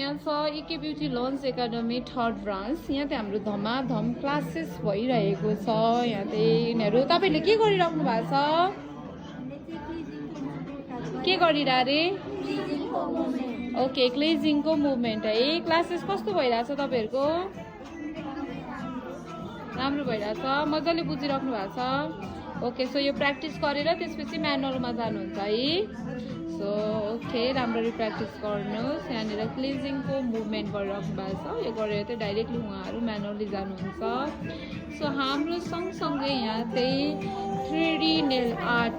यहाँ छ इके beauty lunch academy 3rd branch. यहाँ चाहिँ हाम्रो धमाधम क्लासेस भइरहेको छ। यहाँ चाहिँ यिनीहरू तपाईँले के गरिराख्नु भएको छ? के गरिरह रे? ओके, क्लेजिङको मुभमेन्ट है। क्लासेस कस्तो भइरहेछ तपाईँहरूको? राम्रो भइरहेछ, मजाले बुझिराख्नु भएको छ? ओके, सो यो प्र्याक्टिस गरेर त्यसपछि म्यानुअलमा जानुहुन्छ है। सो ओके, राम्ररी प्र्याक्टिस गर्नुहोस्। यहाँनिर क्लिजिङको मुभमेन्ट गरिराख्नु भएको छ। यो गरेर चाहिँ डाइरेक्टली उहाँहरू म्यानुअली जानुहुन्छ। सो हाम्रो सँगसँगै यहाँ चाहिँ 3D नेल आर्ट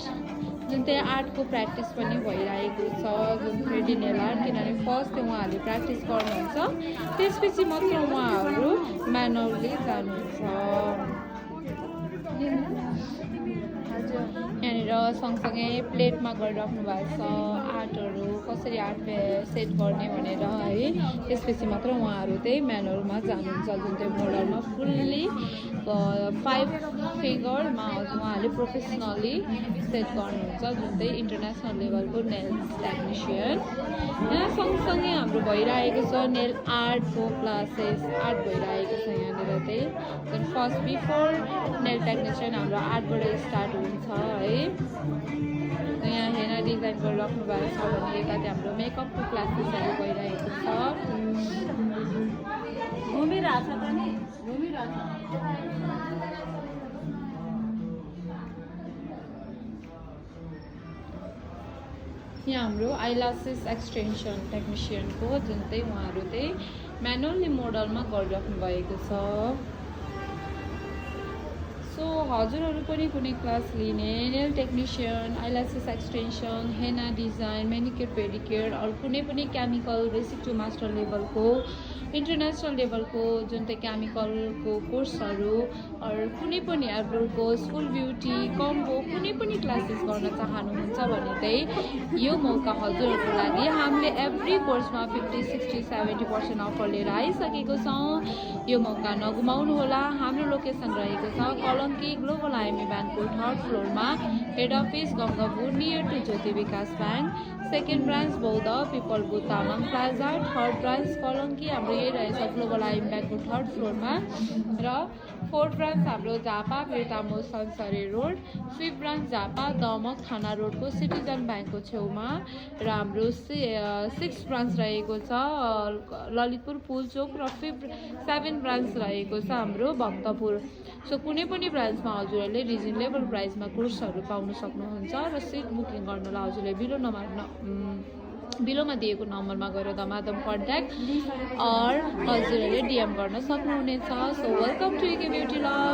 जुन चाहिँ आर्टको प्र्याक्टिस पनि भइरहेको छ, जुन 3D नेल आर्ट। किनभने फर्स्ट चाहिँ उहाँहरूले प्र्याक्टिस गर्नुहुन्छ, त्यसपछि मात्र उहाँहरू म्यानुअली जानुहुन्छ। यहाँनिर सँगसँगै प्लेटमा गरिराख्नु भएको छ आर्टहरू, कसरी आर्ट सेट गर्ने भनेर है। त्यसपछि मात्र उहाँहरू चाहिँ म्यानुअलमा जानुहुन्छ, जुन चाहिँ मोडलमा फुल्ली 5 फिगरमा उहाँहरूले प्रोफेसनली सेट गर्नुहुन्छ, जुन चाहिँ इन्टरनेसनल लेभलको नेल्स टेक्निसियन। यहाँ सँगसँगै हाम्रो भइरहेको छ नेल आर्टको क्लासेस। आर्ट भइरहेको छ यहाँनिर चाहिँ। जुन फर्स्ट बिफोर नेल टेक्निसियन हाम्रो आर्टबाट स्टार्ट हुन्छ है। यहाँ हेर्न डिजाइन गरिराख्नु भएको छ भने यता चाहिँ हाम्रो मेकअपको क्लासेसहरू भइरहेको छ। घुमिरहेछ त नि, घुमिरहेछ। यहाँ हाम्रो आइलासेस एक्सटेन्सन टेक्निसियनको जुन चाहिँ उहाँहरू चाहिँ म्यानुअली मोडलमा गरिराख्नु भएको छ। सो हजुरहरू पनि कुनै क्लास लिने नेल टेक्निसियन, आइलासेस एक्सटेन्सन, हेना डिजाइन, मेनिक्योर पेडिक्योर, अरू कुनै पनि केमिकल बेसिक टु मास्टर लेभलको, इन्टरनेसनल लेभलको जुन चाहिँ केमिकलको कोर्सहरू, अरू कुनै पनि आइब्रोको, स्कुल ब्युटी, कम्बो कुनै पनि क्लासेस गर्न चाहनुहुन्छ भने चाहिँ यो मौका हजुरहरूको लागि। हामीले एभ्री कोर्समा 50, 60, 70% अफर लिएर आइसकेको छौँ। यो मौका नगुमाउनु होला। हाम्रो लोकेसन रहेको छ कलङ्की ग्लोबल आइएमई ब्याङ्कको 3rd फ्लोरमा, head office Gangapur near to Jyoti Vikas bank. 2nd branch Bouddha पिपल बुथ Tamang plaza. 3rd branch Kalanki हाम्रो यही रहेछ ग्लोबल आइएमई ब्याङ्कको 3rd फ्लोरमा। र 4th ब्रान्च हाम्रो झापा बिर्तामो संसारी road. 5th branch Jhapa Damak थाना रोडको सिटिजन ब्याङ्कको छेउमा। र हाम्रो 6th ब्रान्च रहेको छ ललितपुर पुलचोक। र 7th ब्रान्च रहेको छ हाम्रो भक्तपुर। सो कुनै पनि ब्रान्चमा हजुरहरूले रिजनेबल प्राइसमा कोर्सहरू पाउन सक्नुहुन्छ। र सिट बुकिङ गर्नलाई हजुरले बिलोमा दिएको नम्बरमा गएर धमाधम कन्ट्याक्ट अर हजुरहरूले डिएम गर्न सक्नुहुनेछ। सो वेलकम टु इके ब्युटी लन्च।